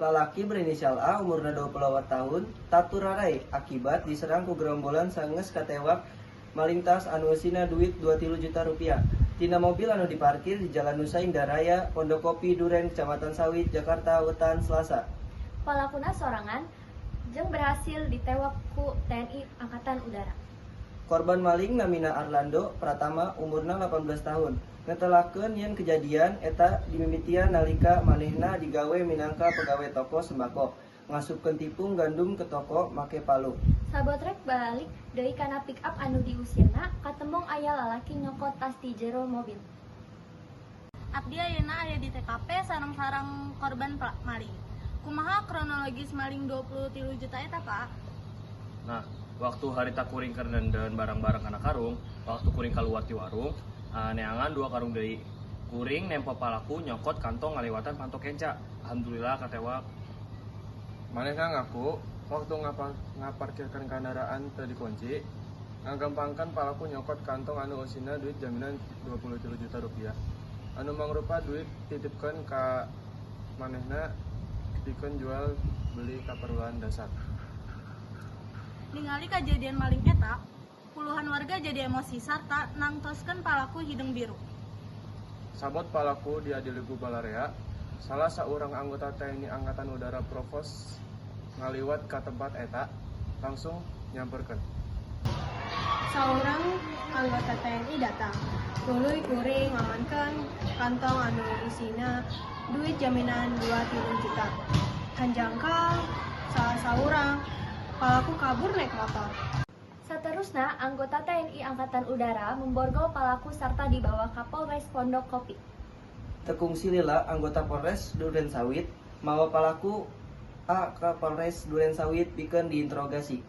Lalaki berinisial A umurna 24 tahun taturaray akibat diserang ku gerombolan sanggeus katewak maling tas anu eusina duit 23 juta rupiah tina mobil anu diparkir di Jalan Nusa Indah Raya, Pondok Kopi, Duren, Kecamatan Sawit, Jakarta Wetan, Selasa. Palakuna sorangan jeung berhasil ditewak ku TNI Angkatan Udara. Korban maling namina Arlando Pratama, umurna 18 tahun. Netelakeun yen kejadian eta dimimitian nalika manehna digawe minangka pegawe toko sembako ngasupkeun tipung gandum ke toko make palu. Sabot rek balik deui kana pick up anu diusirna, katembong aya lalaki nyokot tas ti jero mobil. Abdi ayeuna aya di TKP sareng-sareng korban maling. Kumaha kronologis maling 23 juta eta, Pak? Nah, waktu harita kuring keur dandan barang-barang kana karung, waktu kuring keluar ti warung, neangan dua karung deui. Kuring nempo palaku nyokot kantong ngaliwatan panto kenca. Alhamdulillah katewak. Manehna ngaku waktu ngaparkirkan kendaraan teu dikunci, ngagampangkan palaku nyokot kantong anu eusina duit jaminan 23 juta rupiah. Anu mangrupa duit titipkeun ka manehna pikeun jual beli kaperluan dasar. Ningali kejadian maling eta, puluhan warga jadi emosi sarta nangtoskeun palaku hideung biru. Sabot palaku diadili ku balarea, salah saurang anggota TNI Angkatan Udara Provos ngaliwat ka tempat eta langsung nyamperkeun. Saurang anggota TNI datang. Tuluy kuring ngamankeun kantong anu isina duit jaminan 23 juta. Hanjangkal salah saurang palaku kabur naik motor. Saterusna, anggota TNI Angkatan Udara memborgol palaku sarta dibawa ka Polres Pondok Kopi. Teu kungsi lila, anggota Polres Duren Sawit mawa palaku A ka Polres Duren Sawit pikeun diinterogasi.